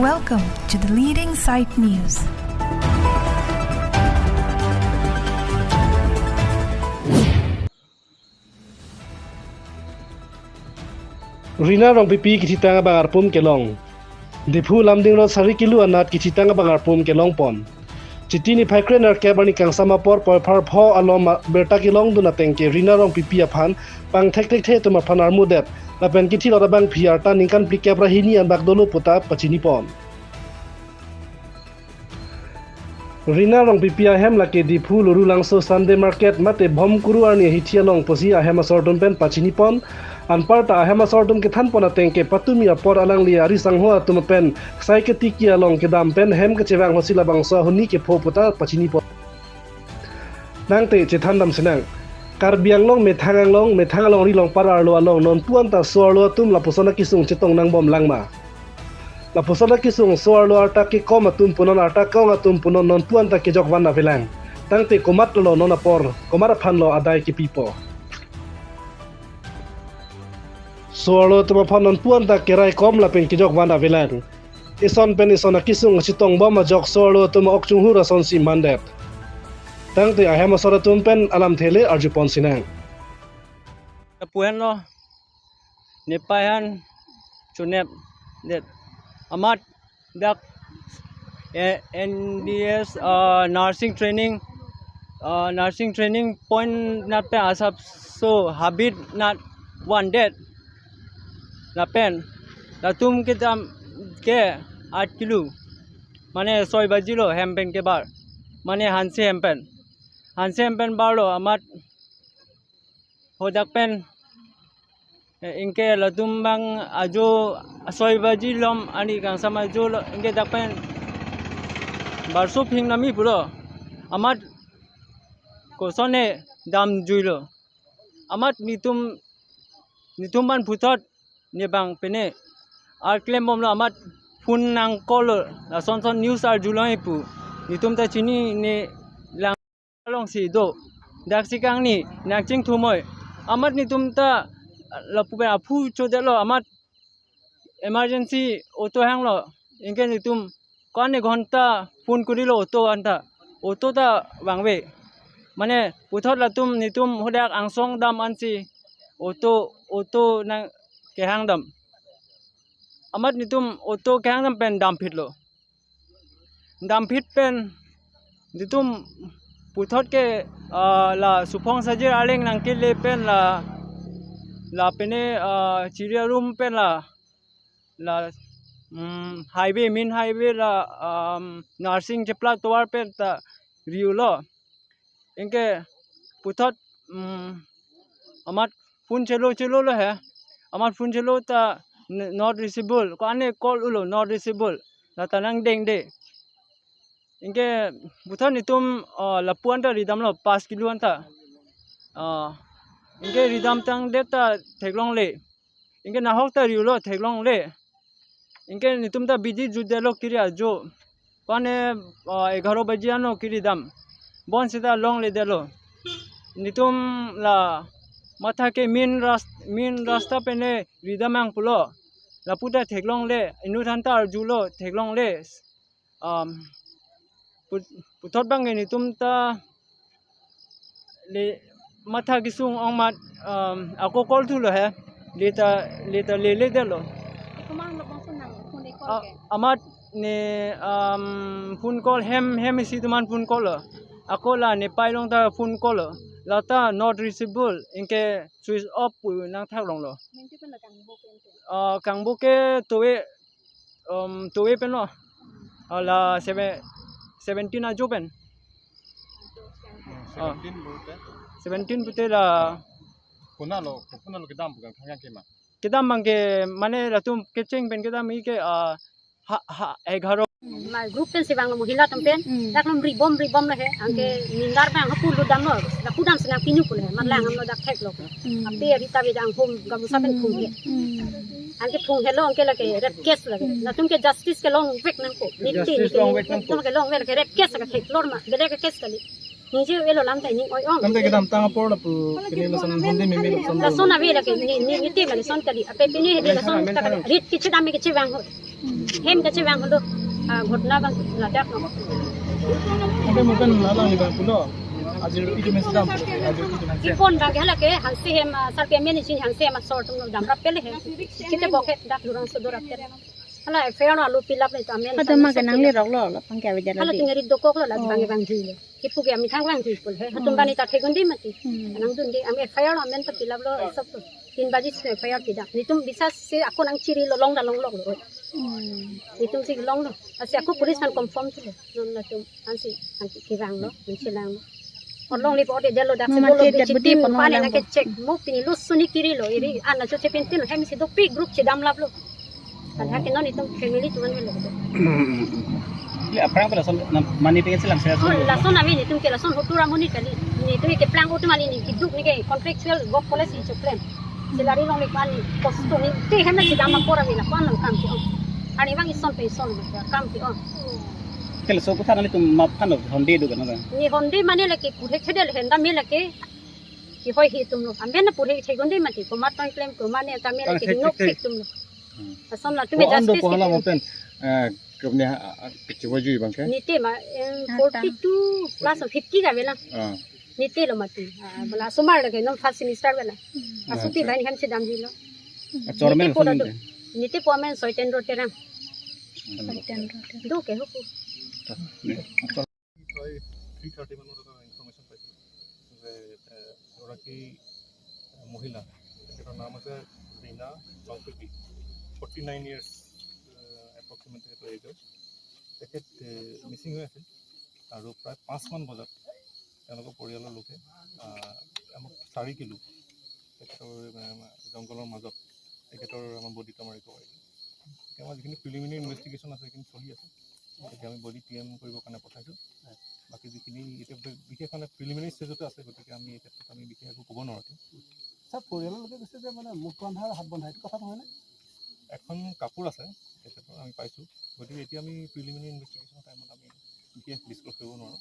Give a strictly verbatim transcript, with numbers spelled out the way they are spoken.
Welcome to the leading site news. Rina Rongpipi kithitang abang arpum kelong. Diphu Lumding Road Sari Kilu anat kithitang abang arpum kelong pon. Chiti niphai kre-nerkep arni kangsam apor poiphar pho alom birta kelongdun ateng ke Rina Rongpipi aphan pangthek thekthe atum aphan armudet lapen kithilot abangphi arta ningkan phlikep ra hini anbak dolo puta pachini pon. Rina Rongpipi ahem lake Diphu Lurulangso Sunday Market mate Bhomkuru arni ahithi along pusi ahem asor atum pen pachini pon. Anparta ahem asor atum kethan pon ateng ke patumi apor alangli ari sangho atum pen sai ketiki along kedam pen hem kachevang hosi labangso ahuni kepho puta pachini pon. Nangte chethan dam sinang. Karbi Anglong methang along, methang alongri longpar arlo along nonpu anta so-arlo atum lapuson akesung chetong nangbom lang ma? Lapuson akesung so-arlo arta kekom atum punon, arta ke-ong atum punon, nonpu anta kejok van avelang. Tangte komat lo non apor, komat aphan lo adai kepipo? So-arlo atum aphan nonpu anta kerai kom lapen kejok van avelang. Ison pen ison akesung chetong bom ajok so-arlo atum ok chunghur asonsi mandet. Tangte ahem asor atum pen alamthe le arju pon sinang. Lapu henlo, nepei aphan chonep det. Amat dak, eh, N D S, ah, nursing training, ah, nursing training point nat pen asapso habit nat vandet. Lapen latum kedam ke aat kilo, mane soi baji lo hem pen kebar, mane hanse hem pen, hanse hem pen barlo amat hadak pen, eh, anke latum abang ajo soi baji alom arni kangsam ajo lo, anke dak pen barso phing nami pulo. Amat kosonne damjuilo. Amat netum, netum aphan puthot ne bang pene ar klem bomlo, amat phone nang call lo, lason son news arjulong ipu. Netum ta chinine lang alongsi do. Daksi kangni nangchingthumoi. Amat netum ta lapu pen aphu chodetlo, amat emergency auto hanglo. Anke netum ko-an ne ghonta phone kurilo auto anta. Auto ta vangve. Mane puthot latum netum hadak angsong dam ansi auto, auto nangkehang dam. Amat netum auto kehang dam pen damphitlo. Damphit pen netum puthot ke, ah, la Suphong Sajir Arleng nangkele pen la, la pene, ah, Chiri arum pen la, la, mm, highway, main highway la, um, nursing chepla tovar pen ta riulo. Anke puthot, mm, amat phone chelo chelo lo he. Amat phone chelo ta n-, not reachable. Ko-an ne call ulo, not reachable. Lata nangdengde. Anke puthot netum, ah, lapu anta ridamlo, pas kilo anta. Ah, anke ridam tangdet ta theklongle. Anke nahok ta riulo, theklongle. Anke netum ta bidi jutdetlo kiri ajo. Pane, ah, egharo baji ano kiri dam. Bon seta longledetlo. Netum la matha ke main ras-, main rasta pene ridam ang pulo. Lapu ta theklongle, inut aphan ta arjulo, theklongle. Um, put-, puthot abang ke netum ta le matha kesung ong amat, um, ako call thulo he. Leta, leta leledetlo. Komat labangso nang phone call a-, ke? Amat ne, um, phone call hem, hem isi atum aphan phone call lo. Ako la nepei along ta phone call lo. Lata not reachable, anke switch off pu nangthaklonglo. Menti pen la kangbo ke ente? Ah, kangbo ke towe, um, towe pen lo. Ah, la seve-, seventeen ajo pen. Hmm, ah, seventeen pute? Seventeen pute la. Konatlo, konatlo kedam pu kangthang ke ma? Kedam abang ke mane latum kecheng pen kedam ke, ah, ha, ha, egharo. Ma group pen si vanglo mohila atum pen. Hmm. Dak lom ribom ribom lo he. Anke, hmm, ninggar abang hapu lo damlo. Lapu dam si nangpinu pulo he. Matlang, hmm, amlo dak theklo. Hmm. Ape arita be jang home gamusa pen, hmm, phung he. Hmm. Anke phung helo anke lake rape case lake. Hmm. Latum ke justice ke longvek nangkok. Justice longvek nangkok. Latum ke longvek lake rape case lake theklor ma. Bede ke case kali. Nije elo lam ta ining oi-ong. Lam ta kedamtang apor lapu pini lason honde meme lason. Lason ave lake ni, ni, ni te ma lason kali. Ape pini he lason ta rit kechedam me kechevang ho. Hem kachevang halo, ah, ghotona abang ladak lo. Oke, mungkin lalang ni bang pulo. Ajir itu mesti dam. Ajir itu mesti. Ipon abang ke hala ke hansi hem, ah, sarpi amen isi hansi hem asor atum damrap pele he. Kita bokhe dak lurang sodor apel. Hala F I R lo alo pilap le tamen. Ada ma kenang le rok lo, lo pang kya bejala. Hala di. Tingari dokok lo la bang bang di le. Kipu ke amethang vangji pul he. Hatum bani ta thegun di mati. Hmm. Nangdun di, ami F I R lo amen ta pilap lo, esop lo. Tin baji si F I R pidak. Netum bisa si ako nangchiri lo, long da longlok lo. Hmm. Netum si long lo. Asi ako police kan confirm si lo. Non latum ansi, ansi kevang lo, ansi lang lo. Orlong li po de delo dak si mama bolo tiat bichi tiat budi tim pano pale lang nangke po. Check mo pini lo suni kiri lo. Iri ana cho chepin tin hem si dopik group chedam lap lo. Kan hak non itum family tuan melo. Le aphrang pala son na mani pengen selam saya. Oh, lason ami netum ke lason hotura muni kali. Netum ke plang utum ani ni kiduk ni ke contractual work policy cho plan. Salary long le pan ni post ni te hem na chedam apor ami la pan long kam ke. Ani bang ison pe ison kam ke. Kala so kuthan netum map kan lo honde do kan. Ni honde mane lake purhe khedel henda me lake. Ki hoi hi tum lo. Amben na purhe thegun de mati. Komat tong klem komat ne ta me lake nok thik tum lo. Hmm. Ason la tume justice ko ando ko hala mo pen, eh, kemne, ah, ah, kecil baju bang ke? Nite ma, em, forty-two plus fifty ka bela. Ah. Nite lo mati. Ah, bela sumar lake non first semester bela. Hmm. Asuti bai ni kan chedam ji lo. Ah, chormen nite po asumen adu. Nite po amen Soiten Roterang. Soiten Roterang. Do ke huku. Three thirty মানত এটা ইনফৰমেশ্যন পাইছিলোঁ যে, এ, এগৰাকী মহিলা, তেখেতৰ নাম আছে ৰীনা লংপিপি, ফৰ্টি নাইন ইয়াৰ্ছ এপ্ৰক্সিমেট তেখেতৰ এজ হয়। তেখেত, এ, মিচিং হৈ আছিল আৰু প্ৰায় পাঁচমান বজাত তেওঁলোকৰ পৰিয়ালৰ লোকে, আ, আমাক চাৰি কিলো তেখেতৰ, এ, জংঘলৰ মাজত তেখেতৰ আমাৰ বডি এটা আমাৰ ৰিকভাৰী। এতিয়া আমাৰ যিখিনি প্ৰিলিমিনেৰী ইনভেষ্টিগেশ্যন আছে, সেইখিনি চলি আছে। এতিয়া আমি বডি পি এম কৰিবৰ কাৰণে পঠাইছোঁ। বাকী যিখিনি এতিয়া বি-, বিশেষ মানে প্ৰিলিমিনেৰী ষ্টেজতে আছে, গতিকে আমি এই ক্ষেত্ৰত আমি বিশেষ একো ক'ব নোৱাৰোঁ। ছাৰ, পৰিয়ালৰ লোকে কৈছে যে মানে মুখ বন্ধা আৰু হাত বন্ধা, এইটো কথা নহয়নে? এখন কাপোৰ আছে তেখেতৰ, আমি পাইছোঁ। গতিকে এতিয়া আমি প্ৰিলিমিনেৰী ইনভেষ্টিগেশ্যনৰ টাইমত আমি বিশেষ ডিছক্ল'জ কৰিব নোৱাৰোঁ।